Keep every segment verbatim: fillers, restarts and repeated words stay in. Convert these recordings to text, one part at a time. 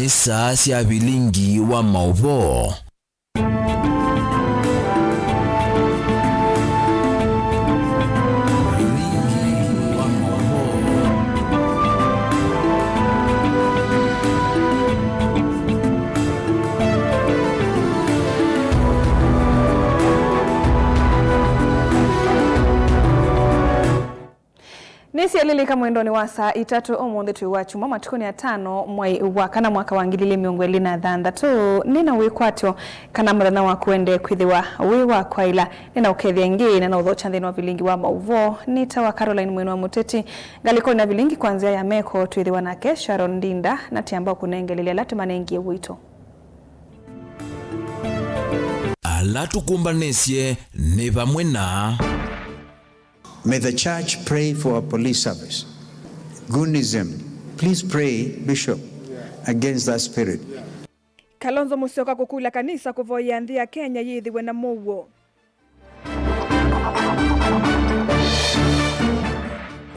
Nĩ saa sya vilingi wa maũvoo. Vilingi wa maũvoo. Nĩsyalilika mwendonĩ wa saa itatũ ũmũnthĩ twĩ wa kyumwa, matukũnĩ atano mwai wa kana mwaka wa ngili ilĩ mĩongo ĩlĩ na thanthatũ. Nĩ na wĩkwatyo kana mũthenya waku wende kwĩthĩwa wĩ wa kwaĩla. Nĩ na ũkethya ĩngĩ na na ũthokya nthĩnĩ wa vilingi wa maũvoo. Nĩ ta wa Caroline Mwene wa Mũteti. Ngalĩkonĩ na vilingi kwa nzĩa ya meko twĩthĩwa nake Sharon Ndinda, na tiamba kũnengelelya ala tũmanengie wĩto. Ala tũkũmbanĩsye nĩ vamwe na. May the church pray for our police service. Goonism, please pray, Bishop, against that spirit. Kalonzo Musyoka kũkũlya kanisa kũvoyea nthĩ ya Kenya yĩthĩwe na mũuo.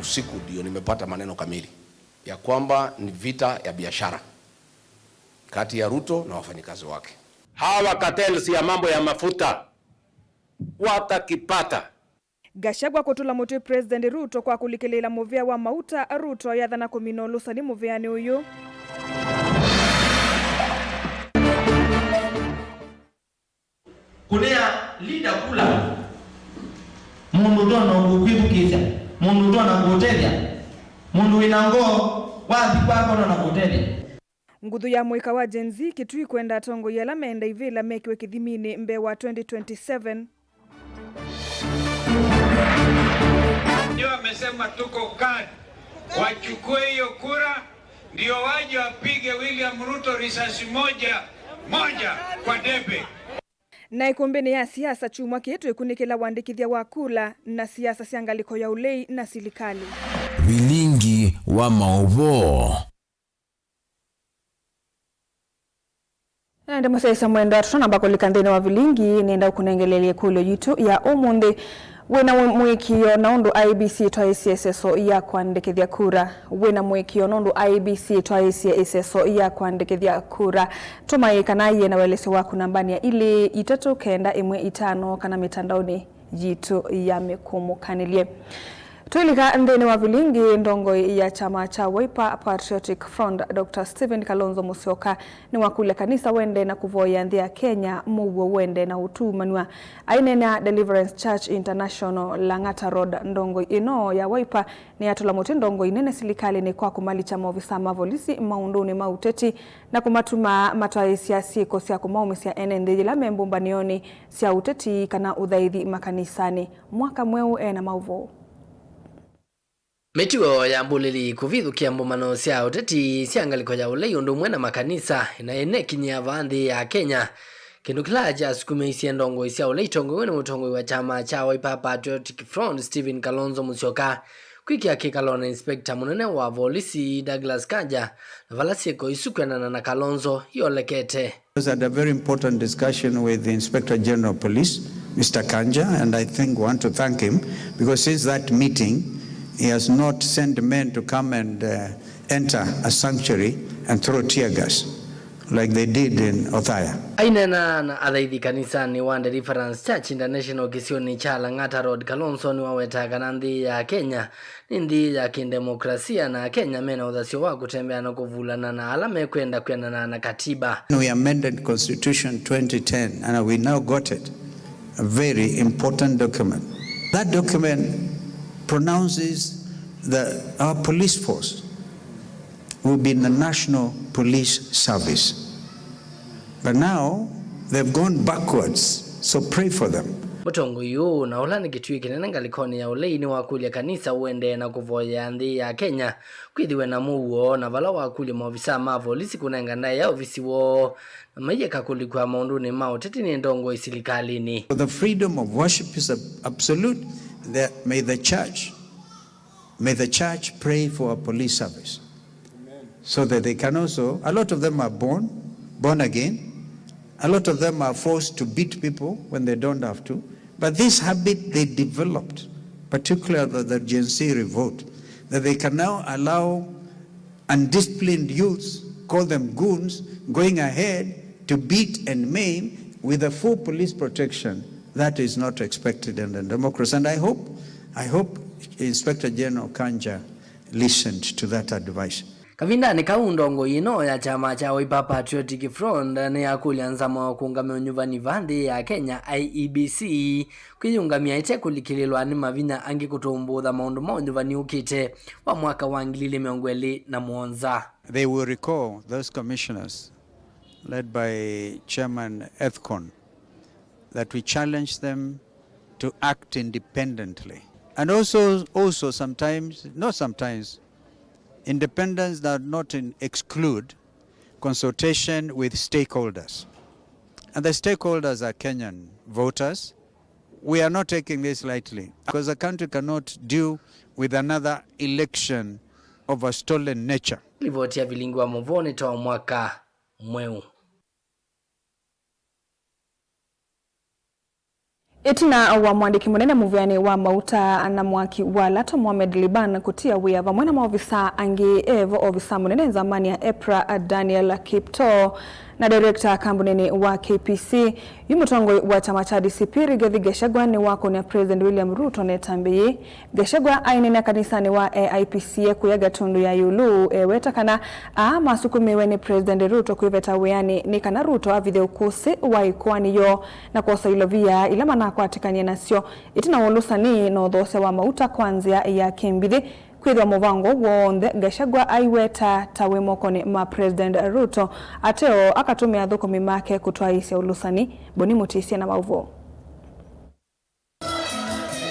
Usiku ndio nimepata maneno kamili ya kwamba ni vita ya biashara kati ya Ruto na wafanyikazi wake. Hawa cartels ya mambo ya mafuta watakipata. Gachagua kũtũla mũtĩ President Ruto kwa kũlikĩlĩĩla mũvĩa wa mauta, Ruto ayathana kũmina ũlũsani mũvĩanĩ ũyũ. Kũnĩa leader kula, mũndũ ũtonya kũkwĩthukĩĩsya, mũndũ ũtonya kũũtethya, mũndũ wĩna ngoo wathi kwake ũtonya kũũtethya. Nguthu ya mũika wa Gen Z Kitui kwenda atongoi ala menda ivĩla mekĩwe kĩthiminĩ mbee wa twenty twenty-seven. Ndio amesema tuko KAD, wachukue hiyo kura, ndio waje wapige William Ruto risasi moja moja kwa debe. Na ĩkũmbĩnĩ ya siasa kyumwa kĩĩ twĩkunĩkĩla wandĩkĩthya wa kula na siasa sya ngalĩko ya ũlei na silikalĩ. Vilingi wa maũvoo. Na ĩndĩ mũsyaĩĩsya mwendwa, tũtanamba kũlika nthĩnĩ wa vilingi, nĩenda ũkũnengeleelya ĩkũlyo yitũ ya ũmũnthĩ. Wĩ na wĩ-, mũĩkĩĩo na ũndũ I E B C ĩtwaĩĩsye ĩseso ya kũandĩkĩthya kura? Wĩ na mũĩkĩĩo na ũndũ I E B C ĩtwaĩĩsye ĩseso ya kũandĩkĩthya kura? Tũma ĩĩ kana ĩĩ na ũelesyo waku nambanĩ ya ilĩ itatũ kenda ĩmwe itano kana mĩtandaonĩ yitũ ya mĩkũmũkanĩlye. Twĩlika nthĩnĩ wa vilingi, ndongoi ya kyama kya Wiper Patriotic Front, Doctor Stephen Kalonzo Musyoka, nĩwakũlya kanisa wende na kũvoyea nthĩ ya Kenya mũuo wende na ũtumanw'a. Aineenea Deliverance Church International, Lang'ata Road, ndongoi ĩno ya Wiper nĩyatũla mũtĩ ndongoi nene silikalĩnĩ kwa kũmalikya maovisa ma volisi maũndũnĩ ma ũteti na kũmatuma matwaĩĩsya syĩko sya kũmaũmĩsya ene nthĩ yĩla me mbũmbanĩonĩ sya ũteti kana ũthaithi makanisanĩ. Mwaka mweũ e na maũvoo. Mĩtuo ya mbũlĩli kũvithũkĩa mbũmbano sya ũteti sya ngalĩko ya ũlei ũndũ ũmwe na makanisa na ĩnekinyĩa vaa nthĩ ya Kenya, kĩndũ kĩla kyasukumĩisye ndongoi sya ũlei itongoew'e nĩ mũtongoi wa kyama kya Wiper Patriotic Front, Stephen Kalonzo Musyoka, kwĩkĩa kĩkalo na inspector mũnene wa volisi, Douglas Kanja, na vala syĩko isu kwendana na Kalonzo iolekete. I was at a very important discussion with the Inspector General of Police, Mister Kanja, and I think want to thank him because since that meeting, he has not sent men to come and, uh, enter a sanctuary and throw tear gas like they did in Othaya. Aineena na athaithi kanisanĩ wa Deliverance Church International kĩsionĩ kya Lang'ata Road, Kalonzo nĩwawetaa kana nthĩ ya Kenya nĩ nthĩ ya kĩndemokrasia, na Akenya mena ũthasyo wa kũtembea na kũvulana na ala mekwenda kwendana na katiba. We amended Constitution twenty ten, and we now got it. A very important document. That document pronounces that our police force will be in the National Police Service. But now they've gone backwards, so pray for them. Mũtongoi ũũ, na ũla nĩ kĩtuĩ kĩnene ngalĩkonĩ ya ũlei, nĩwakũlya kanisa ũendee na kũvoyea nthĩ ya Kenya kwĩthĩwe na mũuo, na vala wakũlya maovisaa ma volisi kũnenga ndaĩa ovisi woo, na maieka kũlikw'a maũndũnĩ ma ũteti nĩ ndongoi silikalĩnĩ. The freedom of worship is ab-, absolute. The, may the church May the church pray for our police service so that they can also, a lot of them are born, born again. A lot of them are forced to beat people when they don't have to. But this habit they developed, particularly the, the Gen Z revolt, that they can now allow undisciplined youths call them goons, going ahead to beat and maim with the full police protection. That is not expected in a democracy. And I hope, I hope Inspector General Kanja listened to that advice. Kavindanĩ kau, ndongoi ĩno ya kyama kya Wiper Patriotic Front nĩyakũlya nzama wa kũũngamĩa ũnyuvani va nthĩ ya Kenya, I E B C, kwĩyũngamya ĩte kũlikĩlĩlwa nĩ mavinya angĩ kũtũmbũtha maũndũ ma ũnyuvani ũkĩte wa mwaka wa ngili ilĩ mĩongo ĩlĩ na mũonza. They will recall those commissioners led by Chairman Ethcon that we challenge them to act independently. And also, also sometimes, not sometimes, independence does not in-, exclude consultation with stakeholders. And the stakeholders are Kenyan voters. We are not taking this lightly because the country cannot deal with another election of a stolen nature. Livoti ya vilingi wa mũvoo nĩ ta mwaka mweu. Ĩtina wa mwandĩki mũnene mũvĩanĩ wa mauta na mwaki wa Lato Mohamed Liban kũtia wĩa vamwe na maovisa angĩ, evo ovisa mũnene nzamani ya EPRA Daniel Kiptoo na director kambunĩnĩ wa K P C, yu mũtongoi wa kyama kya D C P Rigathi Gachagua nĩwakũnĩa President William Ruto neta mbĩyĩ. Gachagua aineenea kanisanĩ wa A I P C A kũya Gatundu ya ĩũlũ, eweta kana aa masũkũmĩwe nĩ President Ruto kwĩveta wĩanĩ nĩ kana Ruto avithe ũkũsĩ wa ĩkoani yoo na kwosa ilovia ila manakwatĩkanie nasyo ĩtina wa ũlũsani na ũthoosya wa mauta kwa nzĩa ya kĩmbithĩ. Kwĩthĩwa mũvango w'onthe Gachagua aiweta ta wĩ mokonĩ ma President Ruto, ateo akatũmĩa athũkũmi make kũtwaĩĩsya ũlũsani. Boni Mũtĩsye na maũvoo.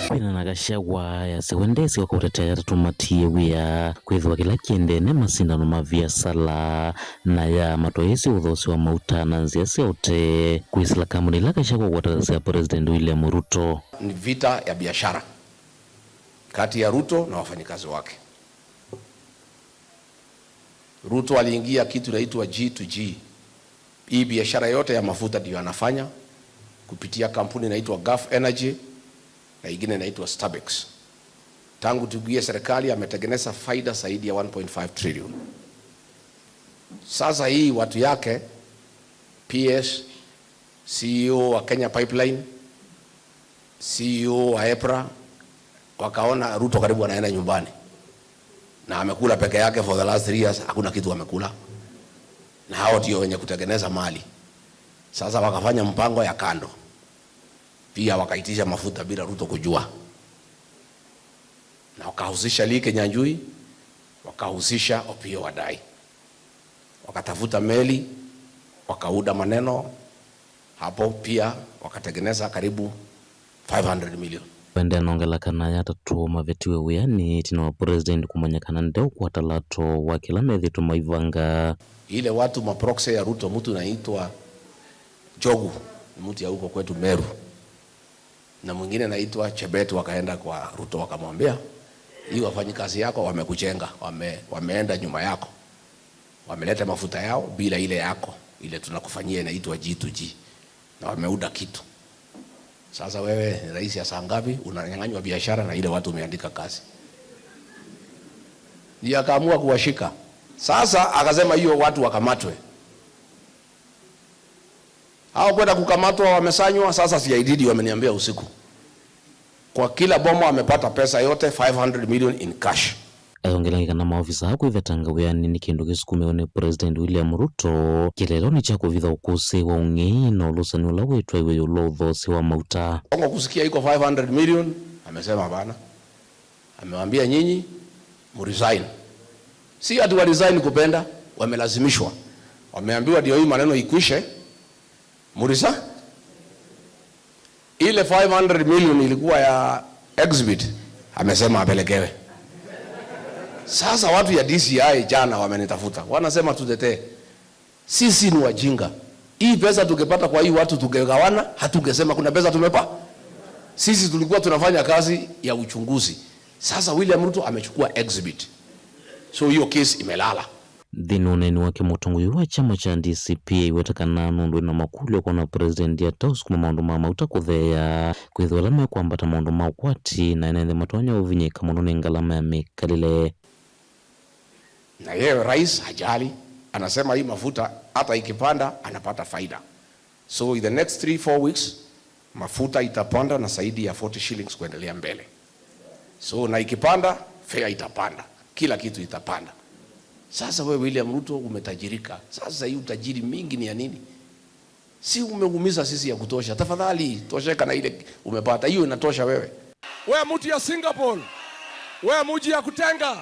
Kwĩna na Gachagua yasya we ndesĩ wa kũtetea atatũ matie wĩa, kwĩthĩwa kĩla kĩendee nĩ masindano ma viasala, na ya matwaĩĩsye ũthoosya wa mauta na nzĩa sya ũtee kwĩsĩla kambuni ila Gachagua ũkwatatasya President William Ruto. Ni vita ya biashara kati ya Ruto na wafanyikazi wake. Ruto aliingia kitu inaitwa G to G. Hii biashara yote ya mafuta ndio anafanya kupitia kampuni inaitwa Gulf Energy na ingine inaitwa Stabex. Tangu tuingie serikali, ametengeneza faida zaidi ya one point five trillion. Sasa hii watu yake, P S, C E O wa Kenya Pipeline, C E O wa EPRA, wakaona Ruto karibu anaenda nyumbani. Na amekula peke yake for the last three years, hakuna kitu amekula. Na hao ndio wenye kutengeneza mali. Sasa wakafanya mpango ya kando. Pia wakaitisha mafuta bila Ruto kujua. Na wakahusisha Lee Kinyanjui, wakahusisha Opiyo Wandayi. Wakatafuta meli, wakauda maneno, hapo pia wakatengeneza karibu five hundred million. Wende anongela kana ya atatũ mavetiwe wĩanĩ ĩtina wa President kũmanya kana ndeũkwata lato wa kĩla methĩtwe maivanga. Ile watu maproxy ya Ruto, mtu anaitwa Njogu, ni mtu ya huko kwetu Meru. Na mwingine anaitwa Chebet, wakaenda kwa Ruto wakamwambia, "Hii wafanyikazi yako wamekujenga, wame-, wameenda nyuma yako. Wameleta mafuta yao bila ile yako, ile tunakufanyia inaitwa G to G. Na wameuda kitu. Sasa wewe ni rais ya saa ngapi? Unanyang'anywa biashara na ile watu umeandika kazi." Ndio akaamua kuwashika. Sasa akasema hiyo watu wakamatwe. Hao kwenda kukamatwa wamesanywa, sasa C I D ndio wameniambia usiku. Kwa kila boma amepata pesa yote five hundred million in cash. Ayongelanga kana maofisa aa kwĩvetanga wĩanĩ nĩ kĩndũ kĩsukumĩwe nĩ President William Ruto kĩlelonĩ kya kũvitha ũkũsĩ wa ũng'ei na ũlũsani ũla wĩtwaiwe ĩũlũ wa ũthoosya wa mauta. Ongo kusikia iko five hundred million, amesema hapana. Amewaambia, "Nyinyi, muresign." Si ati waresign kupenda, wamelazimishwa. Wameambiwa ndio hii maneno ikwishe, murisa. Ile five hundred million ilikuwa ya exhibit, amesema apelekewe. Sasa watu ya D C I jana wamenitafuta. Wanasema tutetee. Sisi ni wajinga. Hii pesa tungepata kwa hii watu tungegawana, hatungesema kuna pesa tumepa. Sisi tulikuwa tunafanya kazi ya uchunguzi. Sasa William Ruto amechukua exhibit. So hiyo case imelala. Nthĩnĩ wa ũneeni wake, mũtongoi wa kyama kya D C P aiweta kana nũndũ ena makũlyo kwona President ataũsukuma maũndũ ma mauta kũtheea, kwĩthĩwa ala mekwambata maũndũ ma ũkwati na ene nthĩ matonya ũvinyĩĩka mũno nĩ ngalama ya mĩkalĩle. Na yeye rais hajali, Anasema hii mafuta hata ikipanda anapata faida. So in the next three, four weeks, mafuta itapanda na zaidi ya forty shillings kuendelea mbele. So na ikipanda, fare itapanda. Kila kitu itapanda. Sasa wewe William Ruto umetajirika. Sasa hii utajiri mingi ni ya nini? Si umeumiza sisi ya kutosha? Tafadhali tosheka na ile umepata. Hiyo inatosha wewe. We mtu ya Singapore. We mji ya kutenga.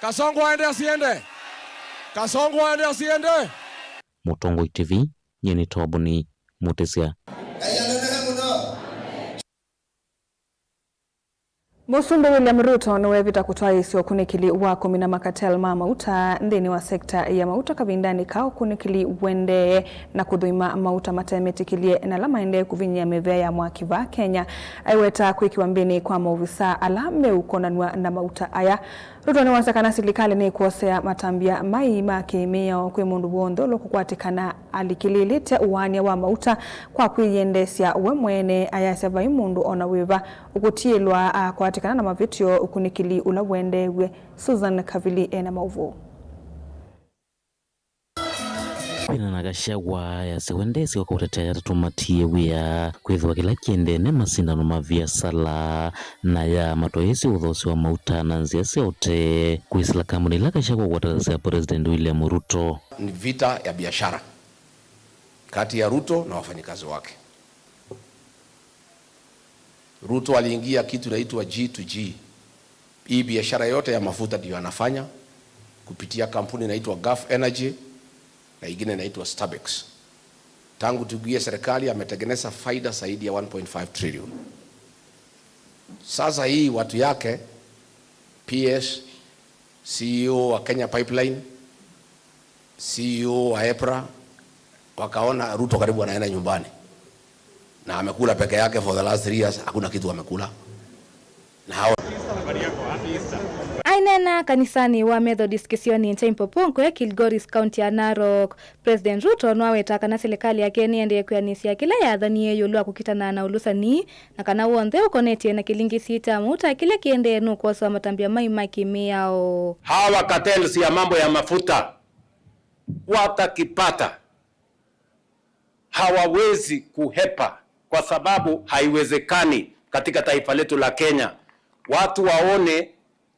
Kasongo aende asiende? Kasongo aende asiende? Mũtongoi T V, nyie nĩ Tobuni Mũtĩsya. Mũsumbĩ William Ruto nĩwevĩta kũtwaĩĩsya ũkunĩkĩli wa kũmina makatel ma mauta nthĩnĩ wa sekta ya mauta kavindanĩ ka ũkunĩkĩli ũendee na kũthũima mauta mate mĩtĩkĩlye na ala maendee kũvinyĩa mĩvĩa ya mwaki vaa Kenya, aiweta kwĩkĩwa mbĩnĩ kwa maovisaa ala meũkonanw'a na mauta aya. Ruto nĩwasya kana silikalĩ nĩkwosea matambya mai ma kĩ-mĩao kwĩ mũndũ w'onthe ũla ũkũkwatĩkana alikĩlĩĩlĩte ũaany'a wa mauta kwa kwĩyendeesya we mwene, ayasya vai mũndũ o na wĩva ũkũtiĩlwa akwatĩkana na mavĩtyo ũkunĩkĩli ũla ũendeew'e. Susan Kavili e na maũvoo. Kwĩana na Gachagua ayasya we ndesĩ oka ũtetea aya atatũ matiĩe wĩa, kwĩthĩwa kĩla kĩendee nĩ masindano ma viasala, na aya matwaĩĩsye ũthoosyo wa mauta na nzĩa sya ũtee kwĩsĩla kambunĩ ila Gachagua ũkwatĩte sya President William Ruto. Ni vita ya biashara kati ya Ruto na wafanyikazi wake. Ruto aliingia kitu inaitwa G to G. Hii biashara yote ya mafuta ndiyo anafanya kupitia kampuni inaitwa Gulf Energy na ingine inaitwa Stabex. Tangu tuingie serikali ametengeneza faida zaidi ya one point five trillion. Sasa hii watu yake, P S, C E O wa Kenya Pipeline, C E O wa EPRA, wakaona Ruto karibu anaenda nyumbani. Na amekula peke yake for the last three years, hakuna kitu amekula. Na hao Aineena kanisanĩ wa Methodist kĩsionĩ kya Impoponkwe, Kilgoris, kaunti ya Narok, President Ruto nĩwaweta kana silikalĩ yake nĩendee kwĩanĩsya kĩla yathanie ĩũlũ wa kũkitana na ũlũsani, na kana w'onthe ũkonetye na kĩlingĩsi kya mauta kĩla kĩendee nũkwoswa matambya mai ma kĩmĩao. Hawa cartels ya mambo ya mafuta watakipata, hawawezi kuhepa, kwa sababu haiwezekani katika taifa letu la Kenya watu waone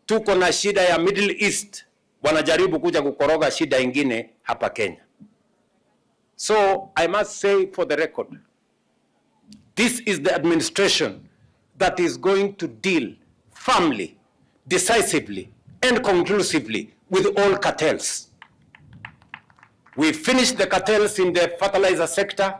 tuko na shida ya Middle East, wanajaribu kuja kukoroga shida ingine hapa Kenya. So I must say for the record, this is the administration that is going to deal firmly, decisively, and conclusively with all cartels. We finished the cartels in the fertilizer sector.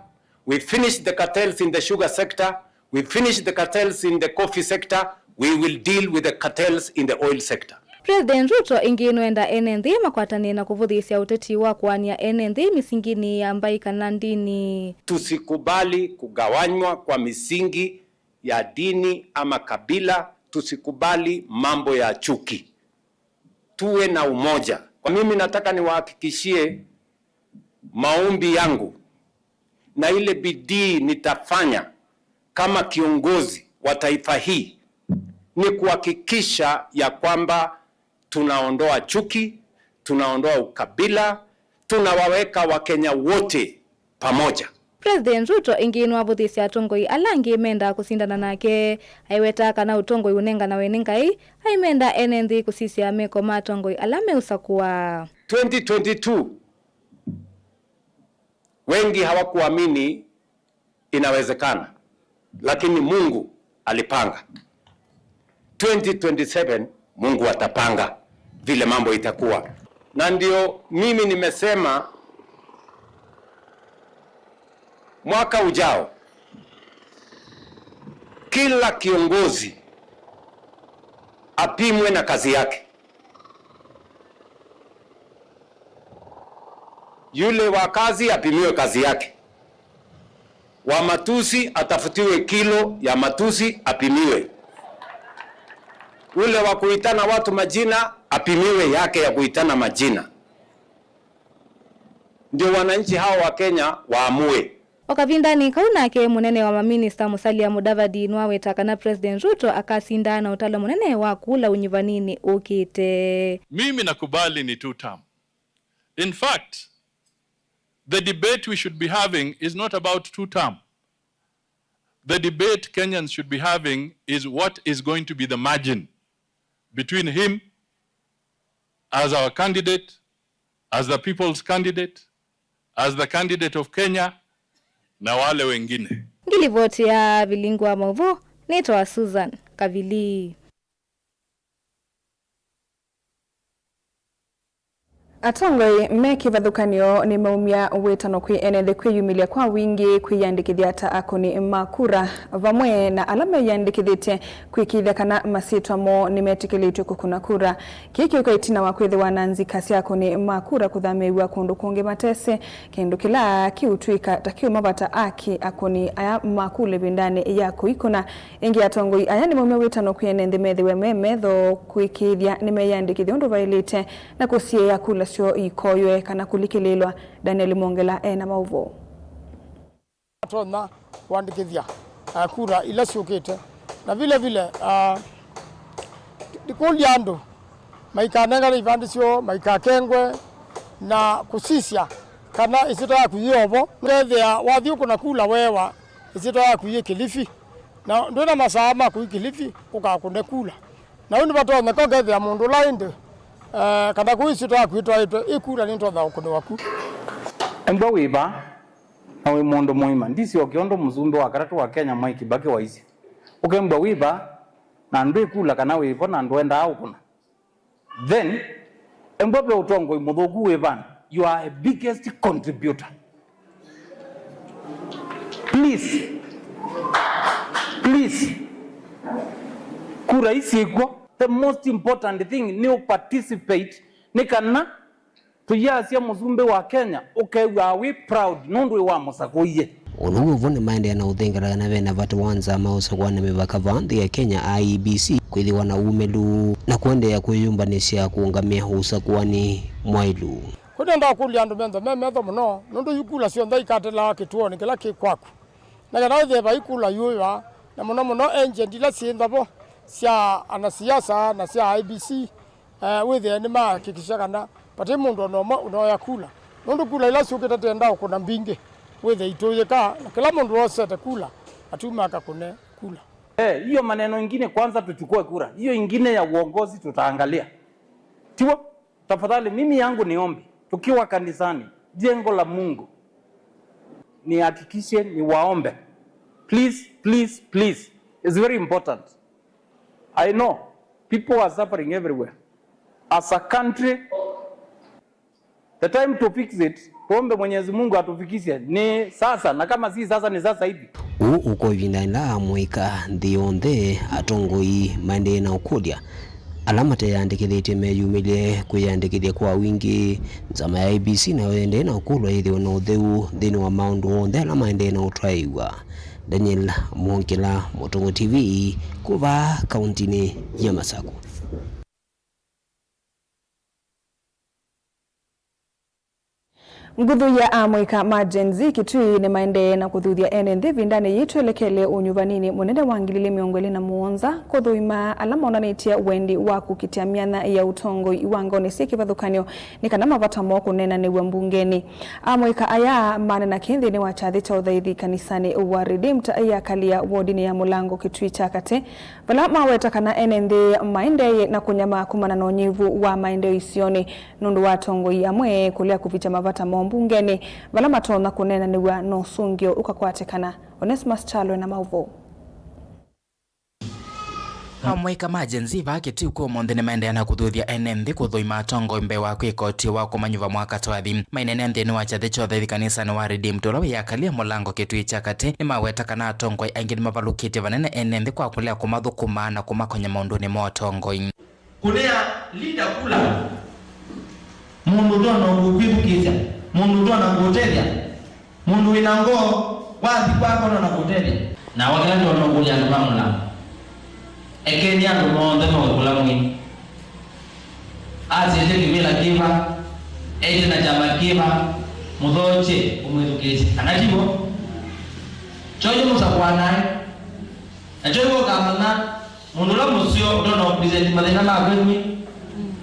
We finished the cartels in the sugar sector. We finished the cartels in the coffee sector. We will deal with the cartels in the oil sector. President Ruto ĩngĩ nũenda ene nthĩ makwatanĩe na kũvũthĩĩsya ũteti wa kũaanĩa ene nthĩ mĩsinginĩ ya mbaĩ kana ndini. Tusikubali kugawanywa kwa misingi ya dini ama kabila, tusikubali mambo ya chuki. Tuwe na umoja. Kwa mimi nataka niwahakikishie maombi yangu na ile bidii nitafanya kama kiongozi wa taifa hii ni kuhakikisha ya kwamba tunaondoa chuki, tunaondoa ukabila, tunawaweka Wakenya wote pamoja. President Ruto ĩngĩ nĩwavũthĩĩsye atongoi ala angĩ mendaa kũsindana nake. Aiweta kana ũtongoi ũnenganawe nĩ Ngai, aimenda ene nthĩ kũsisya meko ma atongoi ala meũsakũa. Twenty twenty-two, wengi hawakuamini inawezekana, lakini Mungu alipanga. Twenty twenty-seven, Mungu atapanga vile mambo itakuwa. Na ndio mimi nimesema mwaka ujao, kila kiongozi apimwe na kazi yake. Yule wa kazi apimiwe kazi yake. Wa matusi atafutiwe kilo ya matusi apimiwe. Ule wa kuitana watu majina apimiwe yake ya kuitana majina. Ndio wananchi hao wa Kenya waamue. O kavindanĩ kau nake, mũnene wa maminista Musalia Mudavadi nĩwaweta kana President Ruto akasinda na ũtalo mũnene wa kula ũnyuvaninĩ ũkĩte. Mimi nakubali ni two term. In fact, the debate we should be having is not about two term. The debate Kenyans should be having is what is going to be the margin between him as our candidate, as the people's candidate, as the candidate of Kenya, na wale wengine. Ngilivoti ya Vilingi wa Mauvoo, nĩtawa Susan Kavili. Atongoi me kĩvathũkanyo nĩmaumya wĩtano kwĩ ene nthĩ kwĩyumĩlya kwa wingĩ kwĩyandĩkĩthya ta akũni ma kura, vamwe na ala meyĩandĩkĩthĩtye kwĩkĩĩthya kana masyĩtwa moo nĩmetĩkĩlĩtw'e kũkũna kura. Kĩĩ kĩũka ĩtina wa kwĩthĩwa na nzika sya akũni ma kura kũthamĩĩw'a kũndũ kũngĩ matesĩ, kĩndũ kĩla kĩũtw'ĩka ta kĩũmavata aki akũni aya ma kula ĩvindanĩ ya kũikũna. Ĩngĩ, atongoi aya nĩmaumya wĩtano kwĩ ene nthĩ methĩwe me metho kwĩkĩĩthya nĩmeyĩandĩkĩthya ũndũ vaĩlĩte na kũsiĩĩa kula syoo ikoywe kana kũlikĩlĩĩlwa. Daniel Mwongela e na maũvoo. Matonya kũandĩkĩthya, ah, kura ila syũkĩte. Na vile vile, ah, ndikũlya andũ maikanengane ivandĩ syoo, maikakengwe, na kũsisya kana ĩsyĩtwa yaku yĩ ovo. Ũkethĩa wathi ũkũna kula weewa ĩsyĩtwa yaku yĩ Kilifi, na ndwĩ na masaa ma kũi Kilifi ũkakũne kula. Na ũu nĩvatonyeka ũkethĩa mũndũ ũla ĩndĩ, eh, kana kũu ĩsyĩtwa yaku ĩtwaĩtwe ĩ kula nĩtonya ũkũnĩwa ku. Embwa wĩva? Na wĩ mũndũ mũima. Ndisyoke ũndũ mũsumbĩ wa katatũ wa Kenya Mwai Kibaki waisye. Ũkembwa wĩva na ndwĩ kula kana wĩvo na ndwendaa ũkũna. Then, embwa ve ũtongoi mũthũku wĩ vandũ. You are a biggest contributor. Please. Please. Kura isyĩkw'o. The most important thing nĩ ũ participate nĩ kana tũyasya mũsumbĩ wa Kenya, ũkew'aa wĩ proud nũndũ wĩ wamũsakũie. O na ũu wĩ vo, nĩmaendeea na ũthingatana ve na vata wa nzama ũsakũani mĩvaka vaa nthĩ ya Kenya, I E B C, kwĩthĩwa na umĩlu na kũendeea kwĩyũmbanĩsya kũũngamĩa ũsakũani mwaĩlu. Kũu nĩenda kũlya andũ mentho me metho mũno, nũndũ yu kula syonthe ikatĩlawa kĩtuonĩ kĩla kĩ kwaku. Na kana wĩthĩe vai kula yũĩwa, na mũno mũno agent ila syĩ nthavo sya anasiasa na sya I E B C, eh, wĩthĩe nĩmahakikisha kana vati mũndũ o na ũmwe ũnoya kula. Nũndũ kula ila syũkĩte tienda ũkũna mbingĩ, wĩthĩe itũyĩka, na kĩla mũndũ wosete kula, atuma akakũne kula. Eh, hiyo maneno ingine kwanza tuchukue kura. Hiyo ingine ya uongozi tutaangalia. Tiwo? Tafadhali, mimi yangu niombe, tukiwa kanisani, jengo la Mungu, nihakikishe niwaombe. Please, please, please. It's very important. I know people are suffering everywhere. As a country, the time to fix it, tuombe Mwenyezi Mungu atufikishe ni sasa, na kama si sasa, ni sasa hivi. Ũu ũko ĩvinda ĩla amũika nthĩ yonthe atongoi maendee na ũkũlya ala mateyandĩkĩthĩtye meyumĩlye kwĩyandĩkĩthya kwa wingĩ. Nzama ya I E B C nayo yendee na ũkũlwa yĩthĩwe na ũtheu nthĩnĩ wa maũndũ onthe ala maendee na ũtwaĩwa. Daniel Mwongela, Mũtũngũ T V, kuma vaa kauntinĩ ya Masakũ. Nguthu ya amũika ma Gen Z Kitui nĩmaendee na kũthuthya ene nthĩ ĩvindanĩ yĩĩ twelekele ũnyuvaninĩ mũnene wa ngili ilĩ mĩongo ĩlĩ na mũonza, kũthũima ala monanĩtye wendi wa kũkitĩa myanya ya ũtongoi iwangonĩ syĩ kĩvathũkany'o nĩ kana mavata moo kũneenanĩw'a mbungenĩ. Amũika aya manena kĩ nthĩnĩ wa kyathĩ kya ũthaithi kanisanĩ wa Redeemed ya Kalia wodinĩ ya Mũlango Kitui kya Katĩ, vala maweta kana ene nthĩ maendeeye na kũnyamaa kumana na ũnyivu wa maendeeo isionĩ nũndũ wa atongoi amwe kũlea kũvikya mavata moo mbungenĩ, vala matonya kũneenanĩw'a na ũsũngĩo ũkakwatĩkana. Onesmus Kyalo na maũvoo. Amũika ma Gen Z vaa Kitui kwa ũmũnthĩ nĩmaendeea na kũthuthya ene nthĩ kũthũima atongoi mbee wa kwĩka ũtwi wa kũmanyuva mwaka twathi. Maineenea nthĩnĩ wa kyathĩ kya ũthaithi kanisanĩ wa Redeemed ũla wĩ Akalia Mũlango Kitui kya Katĩ, nĩmaweta kana atongoi aingĩ nĩmavalũkĩtye vanene ene nthĩ kwa kũlea kũmathũkũma na kũmakonya maũndũnĩ ma ũtongoi. Kũnĩa leader kula, mũndũ ũtonya kũkwĩthukĩĩsya, mũndũ ũtonya kũũtethya, mũndũ wĩ na ngoo, wathi kwakwa no na kũũtethya. Na wakĩla ndonya kũlya andũ ma Mũlango, ekeni andũ monthe moke kũla mwĩ. Asĩte kĩvĩla kĩva, eĩte na kyama kĩva, mũthokye ũmwĩthukĩĩsye. Kana tivo? Kyo nĩmũsakũa naĩ. Na kyo nĩwe ũkamanya mũndũ ũla mũseo ũtonya kũpresent mathĩna ma kwenyu.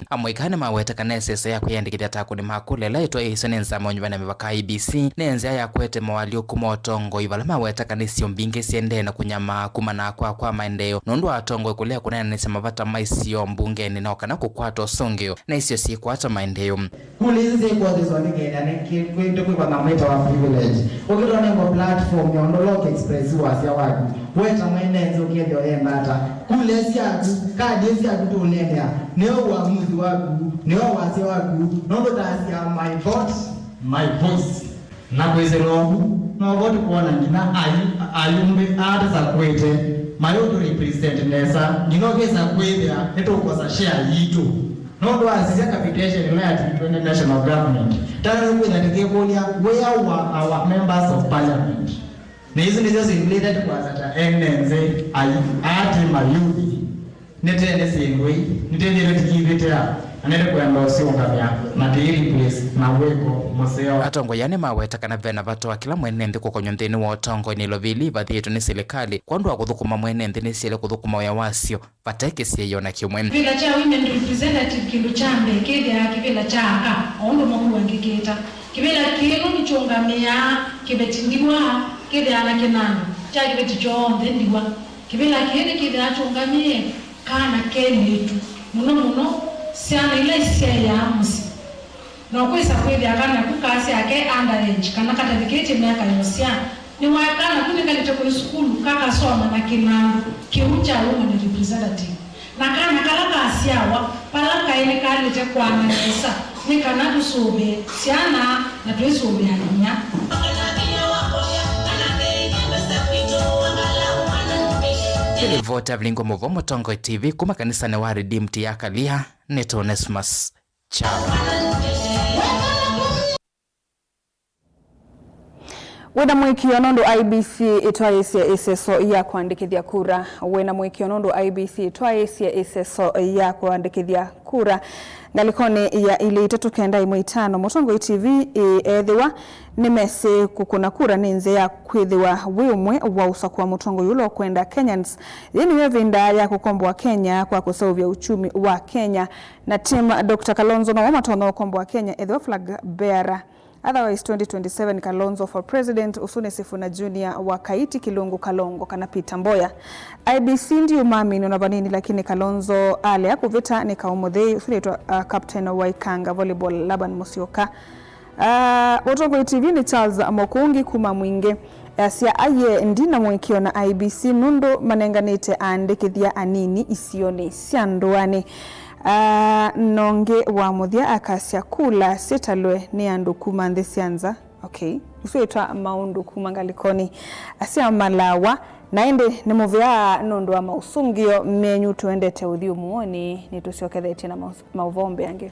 Amũika nĩmaweta kana ĩseso ya kwĩyandĩkĩthya ta akũni ma kũla ĩla ĩtwaĩĩswe nĩ Nzama ya Ũnyuvani na Mĩvaka, I E B C, nĩ nzĩa ya kũete moalyũku ma ũtongoi, vala maweta kana isio mbingĩ siendee na kũnyamaa kumana na kwaa kwa maendeeo nũndũ wa atongoi kũlea kũneenanĩsya mavata ma isio mbungenĩ na o kana kũkwata ũsũngĩo na isio syĩkwata maendeeo. Kũla isu syĩkwotheswa nĩ kenda nĩ kwĩtũ kwĩkwa na mwĩto wa privilege. Ũkĩtwa nengo platform ya ũndũ ũla ũkexpress wasya waku. Weta mwene nzĩ ũkethĩa ũyenda ata. Kula syaku, kadi syaku tũũneenea. Nĩyo uamuzi waku, nĩyo wasya waku. Nũndũ tasya my vote, my voice. Na kwĩsĩla ũu, no vo tũkwona nginya ayu-, ayumbĩ aa tũsakwĩte mayũtũrepresent nesa, nginya ũkĩsa kwĩthĩa nĩtũkwosa share yitũ. Nũndũ wasisya capitation ĩla yatw'ĩkĩtwe nĩ national government, tana nĩkwĩthĩa tũkĩkũlya, where were our members of parliament? Na isu nĩsyo syĩmbĩlĩte tũkwasa ta ene nzĩ, ai-, aa twĩ mayuthi. Nĩtene syĩndũ ii, nĩtethĩtwe tũkĩvĩtĩa, na nĩtũkwenda ũsiũngamya, na tũi replace na wĩko mũseo. Atongoi aa nĩmaweta kana ve na vata wa kĩla mwene nthĩ kũkonywa nthĩnĩ wa ũtongoi nĩ ilovili ivathĩtwe nĩ silikalĩ, kwondũ wa kũthũkũma mwene nthĩ nĩsyaĩle kũthũkũma wĩa wasyo vate kĩsiĩĩo na kĩmwe. Kĩvĩla kya women representative kĩndũ kya mbee kĩthĩawa kĩvĩla kya aka, o ũndũ Mũkuu angĩkĩta. Kĩvĩla kĩĩ nĩkyũngamĩaa kĩveti ndiwa, kĩthĩawa na kĩnandũ kya kĩveti kyonthe ndiwa. Kĩvĩla kĩĩ nĩkĩthĩawa kyũngamĩe kana kelĩtu, mũno mũno syana ila isyaĩaa mũsyĩ. No kwĩsa kwĩthĩa kana ku kasya ke underage kana katavikĩtye myaka ya ũsyaa. Nĩwaĩ kana ku nĩkalĩte kũĩ sukulu kakasoma na kĩnandũ kĩu kya women representative. Na kana kala kasyawa vala kaĩ nĩkalĩte kwana nesa nĩ kana tũsũvĩe syana na twĩsũvĩanĩa. Nĩ livoti ya Vilingwa Mũvo, Mũtongoi T V, kuma kanisanĩ wa Redeemed ya Kalia, nĩ Onesmus Kyalo. Wĩna mũĩkĩĩo nũndũ I E B C ĩtwaĩĩsye ĩseso ya kũandĩkĩthya kura. Wĩna mũĩkĩĩo nũndũ I E B C ĩtwaĩĩsye ĩseso ya kũandĩkĩthya kura. Ngalĩkonĩ ya ilĩ itatũ kenda ĩmwe itano, Mũtongoi T V ĩethĩwa nĩmesĩ kũkũna kura nĩ nzĩa ya kwĩthĩwa wĩ ũmwe wa ũsakũa mũtongoi ũla ũkwenda Kenyans. Yĩĩ nĩyo ĩvinda ya kũkomboa Kenya kwa kũseũvya uchumi wa Kenya. Na team Doctor Kalonzo nomo matonya ũkomboa Kenya ethĩwa flag bearer. Otherwise, twenty twenty-seven Kalonzo for president, ũsu nĩ Sifuna Junior wa Kaiti Kilungu Kalongo kana Peter Mboya. I E B C ndiũmamini ona vanini, lakini Kalonzo alea kũvĩta nĩ kaũ mũthei, ũsu nĩtwa, uh, captain wa Ikanga volleyball Laban Musyoka. Uh, Mũtongoi T V nĩ Charles Mokungi kuma Mwingĩ. Asya, aiee, ndina mũĩkĩĩo na I E B C nũndũ manenganĩte aandĩkĩthya anini isionĩ sya ndũanĩ. Ah, na ũngĩ wa mũthya akasya kula syĩtalwe nĩ andũ kuma nthĩ sya nza. Okay. Ũsu wĩtwa maũndũ kuma ngalĩkonĩ. Asya malawa, na ĩndĩ nĩ mũvea nũndũ wa maũsũngĩo menyu. Tũendete ũthyũ mũonĩ, nĩtũsyokethetye na maũs-, maũvoo mbee angĩ.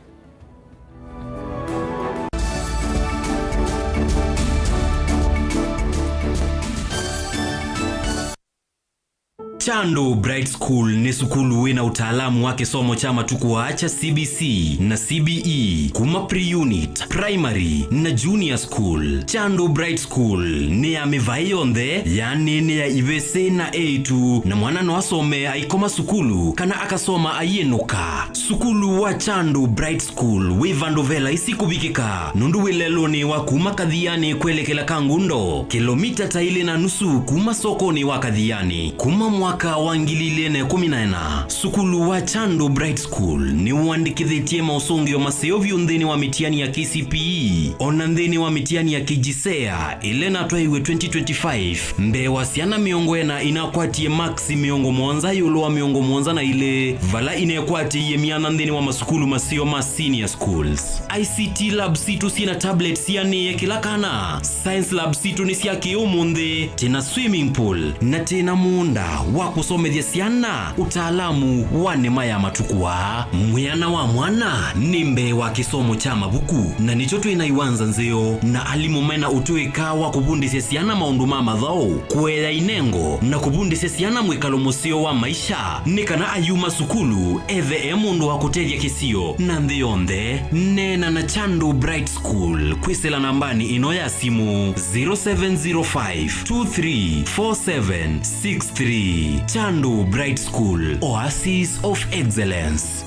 Chandu Bright School nĩ sukulu wĩ na ũtaalamu wa kĩsomo kya matukũ aa kya C B C na C B E kuma pre-unit, primary, na junior school. Chandu Bright School nĩ ya mĩvaĩ yonthe, yaani nĩ ya ivĩsĩ na eĩtu, na mwana no asome aikoma sukulu kana akasoma aiĩnũka. Sukulu wa Chandu Bright School wĩ vandũ ve laisi kũvikĩka, nũndũ wĩ lelũnĩ wa kuma Kathiani kwelekela Kangundo, kĩlomita ta ilĩ na nusu kuma sokonĩ wa Kathiani. Kuma mwaka wa ngili ilĩ na ĩkũmi na ĩna, sukulu wa Chandu Bright School nĩwandĩkĩthĩtye maũsũngĩo maseo vyũ nthĩnĩ wa mĩtiani ya K C P E, ona nthĩnĩ wa mĩtiani ya K J S E A, ĩla ĩnatwaĩwe twenty twenty-five, mbee wa syana mĩongo ĩna inakwatie maksi mĩongo mũonza ĩũlũ wa mĩongo mũonza na ilĩ, vala inekwatĩie myanya nthĩnĩ wa masukulu maseo ma senior schools. I C T lab sitũ syĩ na tablets sianĩe kĩla kana. Science lab sitũ nĩ sya kĩũmũnthĩ, twĩ na swimming pool, na twĩ na mũũnda wa kũsomethya syana ũtaalamu wa nĩma ya matukũ aa. Mwĩana wa mwana nĩ mbee wa kĩsomo kya mavuku, na nĩkyo twĩ na iwanza nzeo na alimũ me na ũtũĩka wa kũvundĩsya syana maũndũ ma mathaũ, kũea inengo, na kũvundĩsya syana mwĩkalo mũseo wa maisha, nĩ kana ayuma sukulu ethe e mũndũ wa kũtethya kĩsio na nthĩ yonthe. Neena na Chandu Bright School kwĩsĩla nambanĩ ĩno ya simũ, zero seven zero five two three four seven six three. Chandu Bright School, Oasis of Excellence.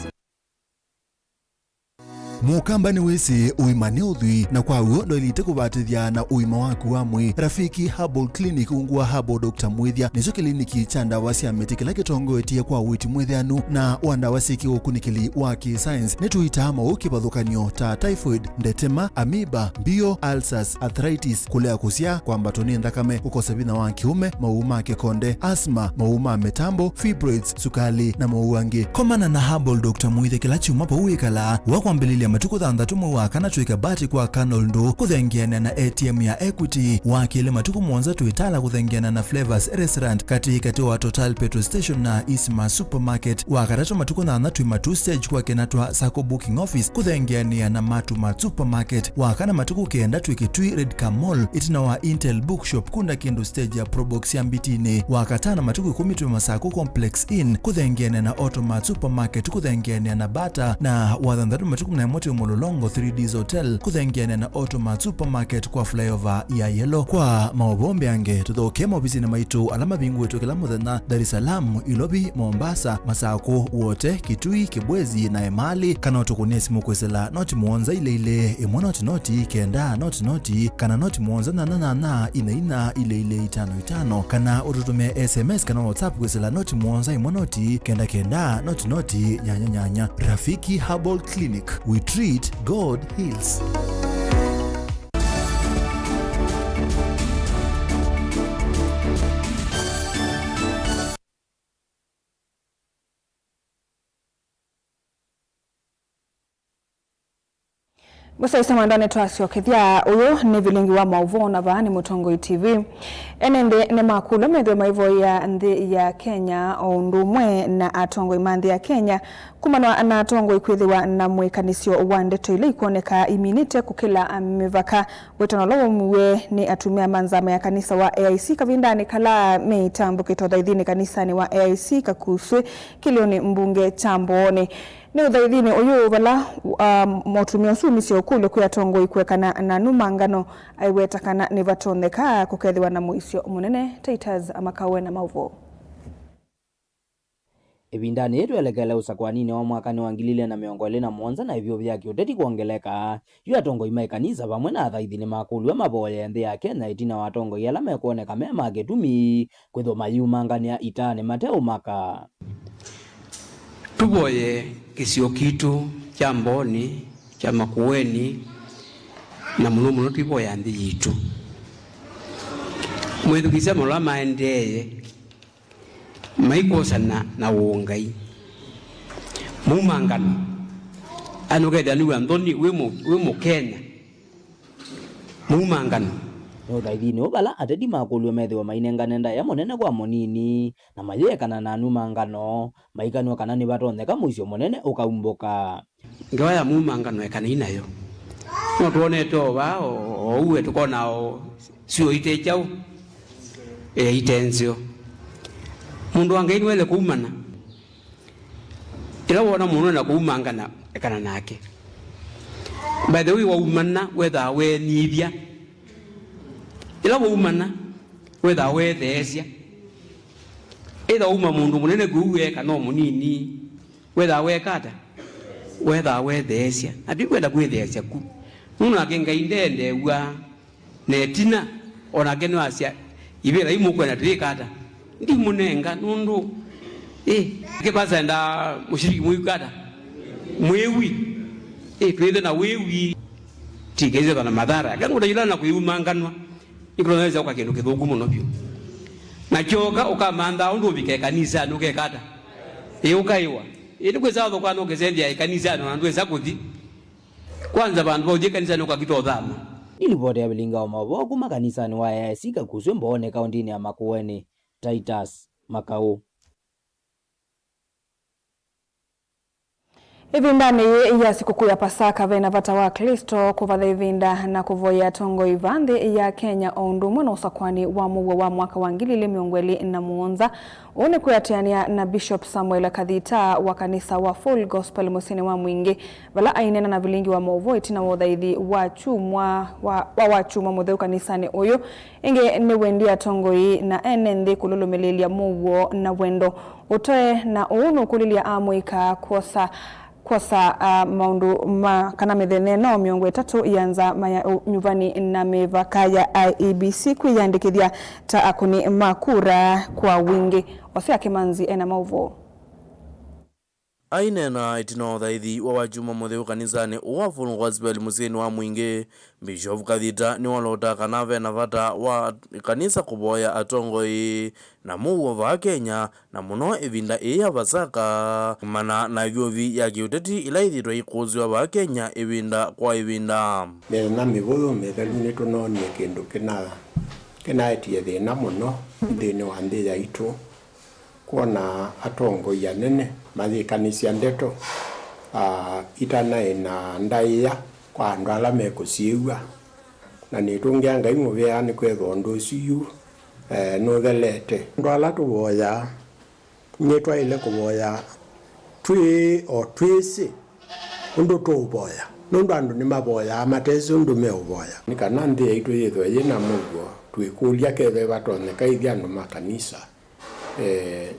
Mũkamba nĩwĩsĩ ũima nĩ ũthwii, na kwa w'o ndwaĩlĩte kũvatĩthya na ũima waku wa mwĩĩ. Rafiki Herbal Clinic, ungu wa Herbal Doctor Mwĩthya, nĩkyo kĩliniki kya ndawa sya mĩtĩ kĩla kĩtongoetye kwa ũiiti mwĩtheanu na wa ndawa syĩ kĩũkunĩkĩli wa kĩ-science. Nĩtũitaa maũũ kĩvathũkany'o ta typhoid, ndetema, amoeba, mbio, ulcers, arthritis, kũlea kũsyaa, kwambatwa nĩ nthakame, kũkosa vinya wa kĩũme, maũũ ma kĩkonde, asthma, maũũ ma mĩtambo, fibroids, sukali, na maũũ angĩ. Komana na Herbal Doctor Mwĩthya kĩla kyumwa vau wĩkalaa, wa kwambĩlĩlya matukũ thanthatũ mwei wa kana twĩ Kabati kwa Colonel Ndũ kũthengeanĩa na A T M ya Equity, wa kelĩ matukũ mũonza twĩ Tala kũthengeana na Flavors Restaurant katĩ katĩ wa Total Petrol Station na Eastmart Supermarket, wa katatũ matukũ nyanya twĩ Matuu Stage kwa Kenatwa Sacco Booking Office kũthengeanĩa na Matuu Mart Supermarket, wa kana matukũ kenda twĩ Kitui Red Car Mall ĩtina wa Intel Bookshop kũnda kĩndũ stage ya Probox ya Mbitinĩ, wa katano matukũ ĩkũmi twĩ Masaku Complex Inn kũthengeanĩa na Automart Supermarket kũthengeanĩa na Bata, na wa thanthatũ matukũ mĩongo ĩmwe twĩ Mlolongo three Ds Hotel kũthengeanĩa na Automart Supermarket kwa flyover ya Yellow. Kwa maũvoo mbeange, tũthokee maovisinĩ maitũ ala mavingũĩtwe kĩla mũthenya Dar es Salaam, Ilovi, Mombasa, Masakũ, Wote, Kitui, Kibwezi na Emali, kana ũtũkũnĩe simũ kwĩsĩla noti mũonza ilĩ ilĩ, ĩmwe noti noti, kenda noti noti, kana noti mũonza nyanya nyanya, inya inya, ilĩ ilĩ, itano itano, kana ũtũtũmĩe S M S kana WhatsApp kwĩsĩla noti mũonza ĩmwe noti, kenda kenda, noti noti, nyanya nyanya. Rafiki Herbal Clinic, we treat, God heals. Mũsyaĩĩsya mwendwa, nĩtwasyokethya. Ũyũ nĩ vilingi wa maũvoo, na vaa nĩ Mũtongoi T V. Ene nthĩ nĩmakũlw'a methĩwe maivoyea nthĩ ya Kenya o ũndũ ũmwe na atongoi ma nthĩ ya Kenya. Kumanwa na atongoi kwĩthĩwa na mũĩkanĩsyo wa ndeto ila ikwoneka iminĩte kũkĩla mĩvaka. Wĩtano ũla waumiw'e nĩ atumĩa ma nzama ya kanisa wa A I C kavindanĩ kala meĩtambũkĩte ũthaithinĩ kanisanĩ wa A I C Kakuswĩ, kĩlĩonĩ mbunge kya Mbooni. Nĩ ũthaithinĩ ũyũ vala, um, mũtumĩa ũsu umisye ũkũlyo kwĩ atongoi kũekana na anumangano, aiweta kana nĩvatonyeka kũkethĩwa na mũisyo mũnene. Titus Amakawe na maũvoo. Ĩvindanĩ yĩĩ twelekele ũsakwaninĩ wa mwakanĩ wa ngili ilĩ na mĩongo ĩlĩ na mũonza, na ĩvyũvĩ ya kĩũteti kwongeleka, yu atongoi ma ĩkanisa vamwe na athaithi nĩmakũlw'a mavoye nthĩ ya Kenya ĩtina wa atongoi ala mekwoneka me ma kĩtumi kwĩthwa mayĩumanganĩa itaanĩ mateũmaka. Tũvoye kĩsio kitũ kya Mbooni, kya Makueni, na mũno mũno tũivoya nthĩ yitũ. Mwĩthukĩĩsya maũndũ ala maendeeye. Maikwosana na ũngai. Maumangano. Ana ũkethĩa nĩw'a nthoni wĩ mũ-, wĩ Mũkenya. Maumangano. Nĩ ũthaithinĩ ũũ vala ateti makũlw'e methĩwe mainengane ndaĩa mũnene kwa mũnini, na mayĩekana na anumangano, maikanw'a kana nĩvatonyeka mũisyo mũnene ũkaumbũka. Ngewa ya mumangano ekanai nayo. No twonete o vaa o, o ũu tũkona o syũa ite kyaũ, e, ite nzeo. Mũndũ wa Ngai nĩwaĩle kũumana. Ĩla wona mũndũ ena kũumangana, ekana nake. By the way, waumana, wethaa weenyivya. Ĩla waumana, wethaa wetheesya. Ĩtha uma mũndũ mũnene kũu e kana o mũnini. Wethaa weeka ata? Wethaa wetheesya. Na ndikwenda kwĩtheesya ku. Nũndũ nake Ngai ndendeew'a. Na ĩtina, o nake nĩwasya, ivĩla yu mũkwenda twĩka ata? Ndimũnenga, nũndũ, ĩ, nake pasenda mũshiriki mũiku ata? Mwĩwi. Ĩ, twĩthe na wĩwi. Tikĩsethwa na mathara. Eka ngũta yĩla na kũiumanganwa. Nĩkũtonyaĩsya ũka kĩndũ kĩthũku mũno vyũ. Na kyoka ũkamanthaa ũndũ ũvika ĩkanisanĩ ũkeka ata? Ĩ ũkaĩwa. Ĩndĩ kwĩsa thokwana ũkĩsenzya ĩkanisanĩ ona ndwĩsa kũthi. Kwanza vandũ va ũthi ĩkanisanĩ ũkakita ũthama. Nĩ livoti ya vilingi wa maũvoo kuma kanisanĩ wa A I C Kakuswĩ Mbooni kaũntinĩ ya Makueni, Titus Makau. Ĩvindanĩ yĩĩ ya sikũkũ ya Pasaka, ve na vata wa Aklĩsto kũvatha ĩvinda na kũvoyea atongoi va nthĩ ya Kenya o ũndũ ũmwe na ũsakwani wa mũuo wa mwaka wa ngili ilĩ mĩongo ĩlĩ na mũonza. Ũũ nĩ kwĩatĩanĩa na Bishop Samuel Kathita wa kanisa wa Full Gospel mũsyĩnĩ wa Mwingĩ, vala aineena na vilingi wa maũvoo ĩtina wa ũthaithi wa kyumwa, wa, wa, wa kyumwa mũtheu kanisanĩ ũyũ. Ĩngĩ nĩwendie atongoi na ene nthĩ kũlũlũmĩlĩĩlya mũuo na wendo. Ũtoe na ũu nũkũlilya amũika kwosa kwosa, ah, maũndũ ma kana mĩthenya ĩno mĩongo ĩtatũ ya nzama ya ũnyuvani na mĩvaka ya I E B C kwĩyandĩkĩthya ta akũni ma kura kwa wingĩ. Osea Kĩmanzi ena maũvoo. Aineena ĩtina wa ũthaithi wa wakyumwa mũtheu kanisanĩ ũũ wa Full Gospel mũsyĩnĩ wa Mwingĩ, Bishop Kathita nĩwalota kana ve na vata wa kanisa kũvoya atongoi na mũuo vaa Kenya, na mũno ĩvinda ĩĩ ya Vasaka, kumana na vyũvi ya kĩũteti ila ithĩtwe ikũsĩwa vaa Kenya ĩvinda kwa ĩvinda. Mĩthenya mĩvũthũ mĩthelu nĩtũnoonie kĩndũ kĩna-, kĩnaetie thĩna mũno nthĩnĩ wa nthĩ yaitũ. Kwona atongoi anene mayĩkanĩsya ndeto, ah, itanaĩ na ndaĩa kwa andũ ala mekũsyĩw'a. Na nĩtũngĩa Ngai mũvea nĩkwĩthwa ũndũ ũsu yu, eh, nũthelete. Andũ ala tũvoyaa, nĩtwaĩle kũvoya twĩ o twĩsĩ ũndũ tũũvoya, nũndũ andũ nĩmavoyaa matesĩ ũndũ meũvoya. Nĩ kana nthĩ yaitũ yĩthwe yĩ na mũuo, twĩkũlya kethĩwa vatonyeka ithyĩ andũ ma kanisa, eh,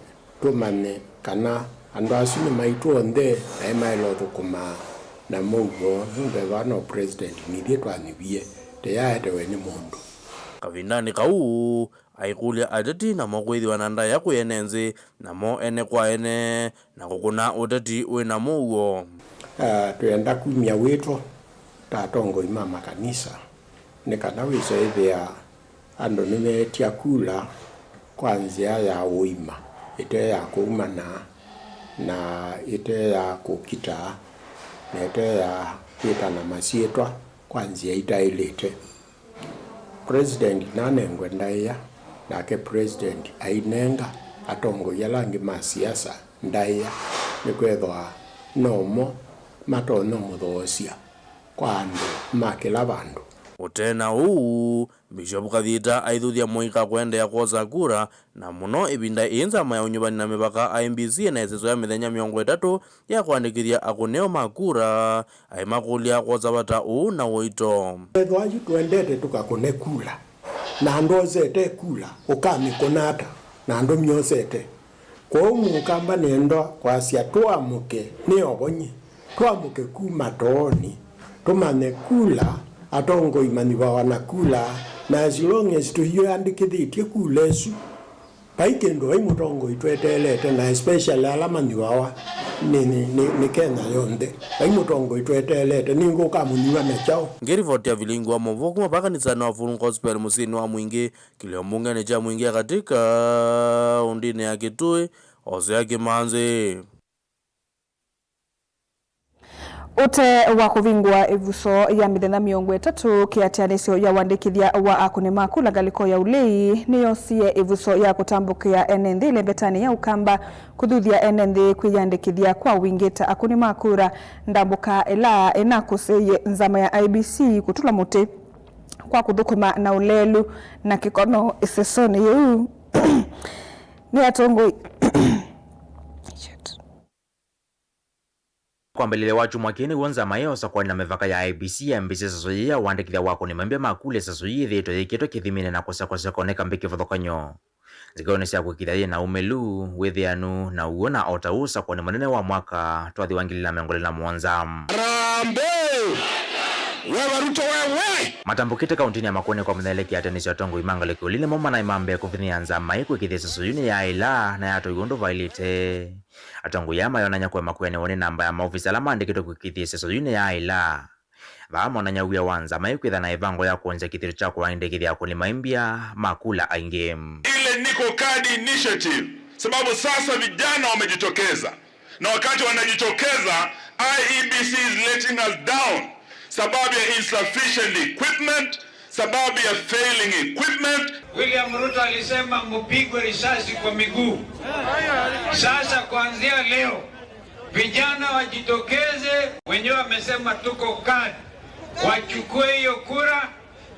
tũmanye kana andũ asu nĩ maitũ onthe, na nĩmaĩle ũthũkũma na mũuo, nũndũ ethĩwa no president nithyĩ twanyuvie, tĩyaetewe nĩ mũndũ. Kavindanĩ kau, aikũlya ateti namo kwĩthĩwa na ndaĩa kwĩ ene nthĩ, namo ene kwa ene, na kũkũna ũteti wĩ na mũuo. Ah, twĩenda kumya wĩto ta atongoi ma makanisa, nĩ kana wĩse ĩthĩa andũ nĩmeetya kula kwa nzĩa ya ũima, ĩte ya kũumana, na ĩte ya kũkita, na ĩte ya kwĩtana masyĩtwa kwa nzĩa itaĩlĩte. President nanengwe ndaĩa, nake president ainenga atongoi ala angĩ ma siasa ndaĩa, nĩkwĩthwa nomo matonya ũmũthoosya kwa andũ ma kĩla vandũ. Ũte na ũu, Bishop Kathita aithuthya mũika kũendeea kwosa kura, na mũno ĩvinda ĩĩ nzama ya ũnyuvani na mĩvaka I E B C ĩna ĩseso ya mĩthenya mĩongo ĩtatũ ya kũandĩkĩthya akũnĩo ma kura, aimakũlya kwosa vata ũũ na ũito. Ethĩwa yu tũendete tũkakũne kula, na andũ osete kula, ũkamĩkũna ata na andũ myosete? Kwoou Mũkamba nĩenda kwasya tũamũke, nĩ ovonye, tũamũke kuma toonĩ, tũmanye kula, atongoi manyuvawa na kula, na as long as tũiandĩkĩthĩtye kula ĩsu, vai kĩndũ, vai mũtongoi tweteelete, na especially ala manyuvawa nĩ, nĩ, nĩ, nĩ Kenya yonthe. Vai mũtongoi tweteelete, nĩngĩ ũkamũnyuva na kyaũ? Ngĩrivoti ya Vilingi wa Mũvoo kuma va kanisanĩ wa Full Gospel mũsyĩnĩ wa Mwingĩ, kĩlio mbungenĩ kya Mwingĩ ya Katĩ kaũndĩnĩ ya Kitui, Osea Kĩmanzi. Ũte wa kũvingũa ĩvuso ya mĩthenya mĩongo ĩtatũ, kĩatĩanĩsyo ya ũandĩkĩthya wa akũni ma kula ngalĩko ya ũlei nĩyosie ĩvuso ya kũtambũkĩa ene nthĩ ĩlembetanĩ ya Ũkamba kũthuthya ene nthĩ kwĩyandĩkĩthya kwa wingĩ ta akũni ma kura, ndambũka ĩla ĩnakũsĩĩie nzama ya I E B C kũtũla mũtĩ kwa kũthũkũma na ũlelu na kĩkono ĩsesonĩ yĩu. Nĩ atongoi. Shit. Kwambĩlĩlya wa kyumwa kĩĩ nĩw'o nzama ĩyo sakwani na mĩvaka ya I E B C yambĩĩsye ĩsesũ yĩĩ ya ũandĩkĩthya wa akũni ma mbya ma kula. Ĩsesũ yĩĩ yĩthĩĩtwe yĩkĩtwe kĩthiminĩ na kũsekwaseka ũneka mbĩ kĩvathũkany'o. Nzĩkaonĩ sya kũĩkĩĩthya yĩ na ũmĩlu, wĩthĩanu, na ũw'o, na o ta ũu ũsakwani mũnene wa mwaka twathi wa ngili ilĩ na mĩongo ĩlĩ na mũonza. Harambee! Wewe Ruto wewe! Matambũkĩte kaũntĩnĩ ya Makueni kwa mũtheleki atĩanĩsya atongoi ma ngalĩko ya ũlei nĩmo manaĩ ma mbee kũvinyĩĩa nzama ĩĩ kũĩkĩĩthya ĩsesũ yĩĩ nĩyaĩla na yatũiwa ũndũ vaĩlĩte. Atongoi aa mayonany'a kũema kwĩanĩwa nĩ namba ya maovisa ala maandĩkĩtwe kũĩkĩĩthya ĩsesũ yĩĩ nĩyaĩla. Vaa monany'a wia wa nzama ĩĩ kwĩthĩwa na ĩvango ya kwongya kĩthito kya kũandĩkĩthya akũni ma mbya ma kula aingĩ. Ile Niko Card Initiative, sababu sasa vijana wamejitokeza, na wakati wanajitokeza, I E B C is letting us down sababu ya insufficient equipment, sababu ya failing equipment. William Ruto alisema mupigwe risasi kwa miguu. Sasa kuanzia leo, vijana wajitokeze, wenyewe wamesema tuko card, wachukue hiyo kura,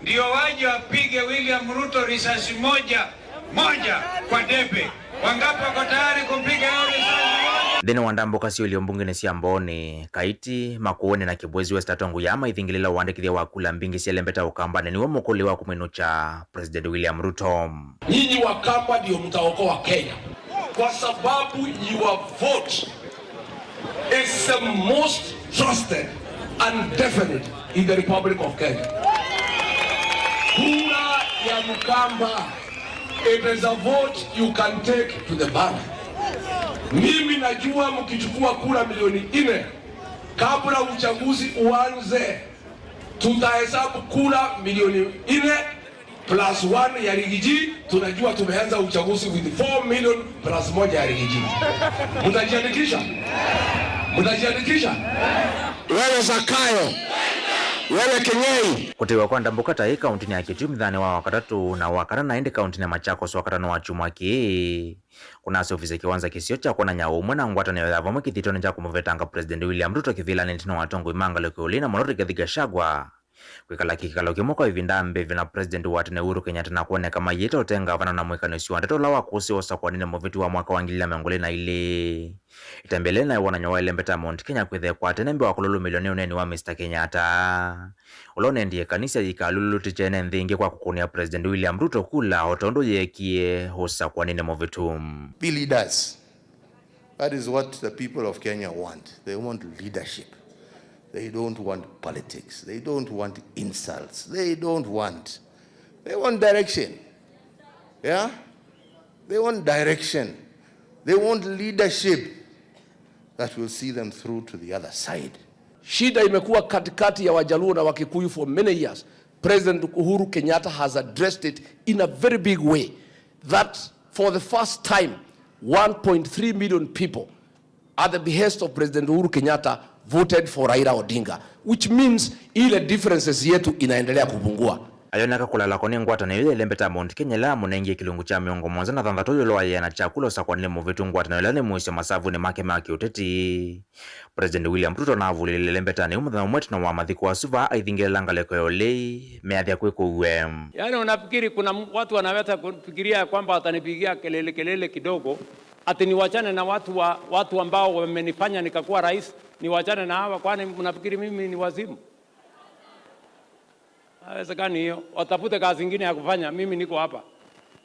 ndio waje wapige William Ruto risasi moja moja kwa debe. Wangapi wako tayari kumpiga hiyo risasi moja? Nthĩnĩ wa ndambũka sya ũlio mbungenĩ sya Mbooni, Kaiti, Makueni na Kibwezi West, atongoi aa maithingĩlĩla ũandĩkĩthya wa kula mbingĩ syalembeta Ũkambanĩ nĩw'o mũkũlyo wa kũmwĩnũkya President William Ruto. Nyinyi Wakamba ndio mtaokoa Kenya kwa sababu your vote It's the most trusted and definite in the Republic of Kenya. Kura ya Mkamba, it is a vote you can take to the bank. Mimi najua mkichukua kura milioni nne, kabla uchaguzi uanze, tutahesabu kura milioni nne plus one ya Rigiji. Tunajua tumeanza uchaguzi with four million plus moja ya Rigiji. Mtajiandikisha? Mtajiandikisha? Wewe Zakayo, wewe Kĩng'ei. Kũtĩwa kwa ndambũka ta ĩ kaũntĩnĩ ya Kitui mũthenyanĩ wa Wakatatũ na Wakana, na ĩndĩ kaũntĩnĩ ya Machakos Wakatano wa kyumwa kĩĩ. Kũnasũvĩsye kĩwanza kĩseo kya kwonany'a ũmwe na ngwatanĩo ya vamwe kĩthitoonĩ kya kũmũvetanga President William Ruto kĩvĩlanĩ ĩtina wa atongoi ma ngalĩko ĩũlũ na mũno Rigathi Gachagua kwĩkala kĩkalo kĩmwe kwa ĩvinda mbĩvĩ na President wa tene Uhuru Kenyatta na kwoneka mayĩte ũte ngavana na mwĩkani ũsu wa ndeto ũla wakũsĩwe ũsakũanĩnĩ mũvĩtu wa mwaka wa ngili ilĩ na mĩongo ĩlĩ na ilĩ. Ĩtambya yĩĩ naĩ wonany'a waĩle mbeta ya Mount Kenya kwĩthĩwa kwa tene mbee wa kũlũlũmĩlw'a nĩ ũneeni wa Mister Kenyatta, ũla ũnendie kanisa yĩkalũlũtĩkye ene nthĩ ĩngĩ kwa kũkũnĩa President William Ruto kula o tondũ yeekie ũsakũanĩnĩ mũvĩtu. Be leaders. That is what the people of Kenya want. They want leadership. They don't want politics. They don't want insults. They don't want. They want direction. Yeah? They want direction. They want leadership that will see them through to the other side. Shida imekuwa katikati ya Wajaluo na Wakikuyu for many years. President Uhuru Kenyatta has addressed it in a very big way, that for the first time, one point three million people at the behest of President Uhuru Kenyatta voted for Raila Odinga, which means ile differences yetu inaendelea kupungua. Ayoneka kũlalakwa nĩ ngwatanĩo ĩla ĩle mbeta ya Mount Kenya ĩla yamũnengie kĩlungu kya mĩongo mũonza na thanthatũ ĩũlũ wa ĩana kya kula ũsakũanĩnĩ mũvĩtu, ngwatanĩo ĩla nĩ mũisyo masavu nĩ make ma kĩũteti. President William Ruto navulĩlile mbetanĩ ĩu mũthenya ũmwe ĩtina wa mathiko asu vaa aithingĩlĩla ngalĩko ya ũlei meathya kwĩ kũue. Yaani, unafikiri kuna m-, watu wanaweza kufikiria ya kwamba watanipigia kelele, kelele kidogo, ati niwachane na watu wa, watu ambao wamenifanya nikakuwa rais, niwachane na hawa? Kwani mnafikiri mimi ni wazimu? Haiwezekani hiyo. Watafute kazi ingine ya kufanya, mimi niko hapa.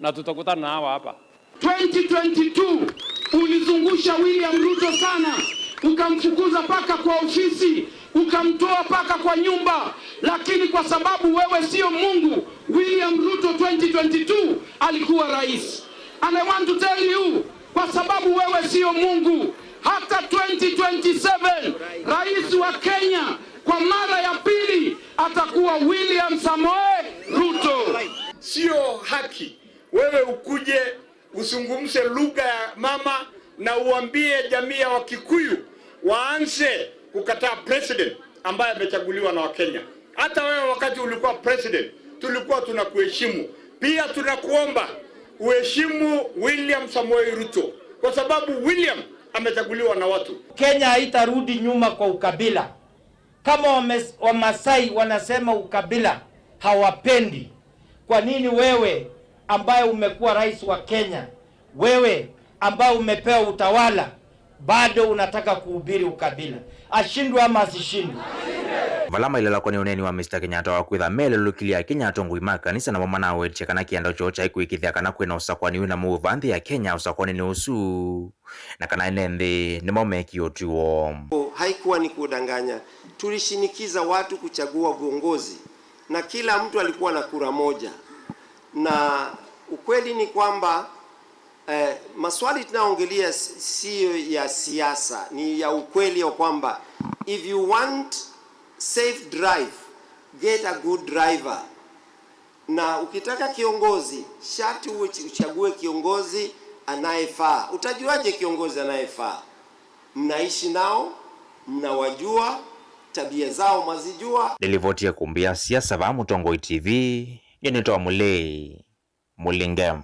Na tutakutana na hawa hapa. Twenty twenty-two, ulizungusha William Ruto sana, ukamfukuza paka kwa ofisi, ukamtoa paka kwa nyumba, lakini kwa sababu wewe sio Mungu, William Ruto twenty twenty-two alikuwa rais. And I want to tell you, kwa sababu wewe sio Mungu, hata twenty twenty-seven, rais wa Kenya kwa mara ya pili atakuwa William Samoei Ruto. Sio haki wewe ukuje uzungumze lugha ya mama na uambie jamii ya Wakikuyu waanze kukataa president ambaye amechaguliwa na Wakenya. Hata wewe, wakati ulikuwa president, tulikuwa tunakuheshimu. Pia tunakuomba uheshimu William Samoei Ruto, kwa sababu William amechaguliwa na watu. Kenya haitarudi nyuma kwa ukabila. Kama wame-, Wamasai wanasema ukabila hawapendi, kwa nini wewe ambaye umekuwa rais wa Kenya, wewe ambaye umepewa utawala, bado unataka kuhubiri ukabila? Ashindwe ama asishindwe? Vala mailelakwa nĩ ũneeni wa Mister Kenyatta wa kwĩtha melelũkilye akenya atongoi ma kanisa, namo manawetye kana kĩendo kyoo kyaĩ kũĩkĩĩthya kana kwĩna ũsakũani wĩna mũuva nthĩ ya Kenya ũsakũanĩnĩ ũsu, na kana ene nthĩ nĩmo mekie ũtw'ĩo. Haikuwa ni kudanganya. Tulishinikiza watu kuchagua viongozi, na kila mtu alikuwa na kura moja. Na ukweli ni kwamba, eh, maswali tunayoongelea si-, siyo ya siasa, ni ya ukweli ya kwamba if you want safe drive, get a good driver. Na ukitaka kiongozi, sharti uwe-, uchague kiongozi anayefaa. Utajuaje kiongozi anayefaa? Mnaishi nao, mnawajua, tabia zao mwazijua. Nĩlivotie kumbi ya siasa vaa Mũtongoi T V, nĩnĩtawa Mũlei Mũlinge.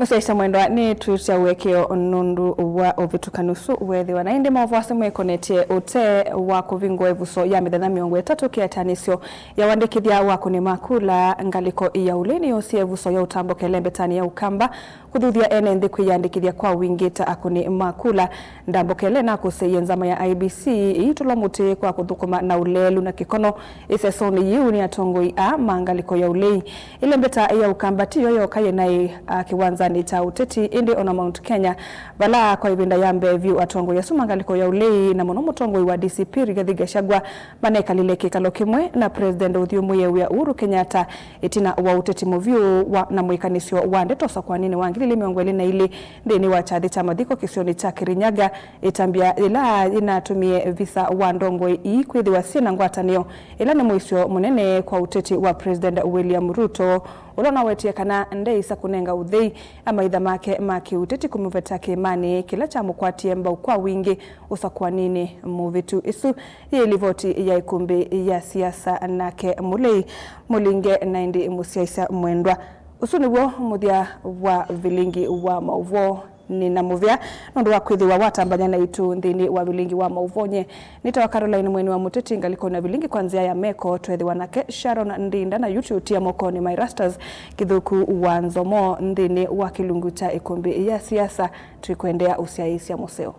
Mũsyaĩĩsya mwendwa, nĩtwĩtya ũekeo nũndũ wa ũvĩtũkani ũsu weethĩwa. Na ĩndĩ maũvoo asu mekonetye ũtee wa kũvingũa ĩvuso ya mĩthenya mĩongo ĩtatũ kĩatĩanĩsyo ya wandĩkĩthya wa akũni ma kula ngalĩko ya ũlei nĩyoosie ĩvuso ya ũtambo kelembetani ya Ũkamba kũthuthya ene nthĩ kwĩyandĩkĩthya kwa wingĩ ta akũni ma kula. Ndambokele nakũsĩie nzama ya I E B C ĩitũlwa mũtĩ kwa kũthũkũma na ũleelu na kĩkono ĩsesonĩ yĩu nĩ atongoi aa ma ngalĩko ya ũlei. Ĩlembeta ya Ũkamba tiyo yoka yĩnaĩ, a, kĩwanzanĩ kya ũteti, ĩndĩ ona Mount Kenya, vala kwa ĩvinda ya mbee vyũ atongoi asu ma ngalĩko ya ũlei, na mũno mũtongoi wa D C P Rigathi Gachagua, manekalile kĩkalo kĩmwe na President ũthyũmũĩe wĩa Uhuru Kenyatta, ĩtina wa ũteti mũvyũ wa, na mwĩkanĩsyo wa ndeto ũsakwaninĩ wa ngili ili mĩongo ĩlĩ na ilĩ nthĩnĩ wa kyathĩ kya mathiko kĩsionĩ kya Kirinyaga, ĩtambya yĩla yĩnatũmie visa wa ndongoi ii kwĩthĩwa syĩ na ngwatanĩo, ĩla nĩ mũisyo mũnene kwa ũteti wa President William Ruto, ũla ũnawetie kana ndeĩsa kũnenga ũthei amaitha make ma kĩũteti kũmũveta kĩĩmanĩ kĩla kyamũkwatie mbau kwa wingĩ ũsakwaninĩ mũvĩtu. Ĩsu yĩ livoti ya ĩkũmbĩ ya siasa, nake Mũlei Mũlinge na ĩndĩ mũsyaĩĩsya mwendwa. Ũsu nĩw'o mũthya wa vilingi wa maũvoo. Nĩ na mũvea nũndũ wa kwĩthĩwa watambany'a naitũ nthĩnĩ wa vilingi wa maũvoo. Nye nĩtawa Caroline Mweni wa Mũteti, ngalĩko na vilingi kwa nzĩa ya meko. Tweethĩwa nake Sharon Ndinda na yu tũtia mokonĩ ma Erastus Kĩthũku wa Nzomo nthĩnĩ wa kĩlungu kya ĩkũmbĩ ya siasa. Twĩkwendea ũsyaĩĩsya mũseo.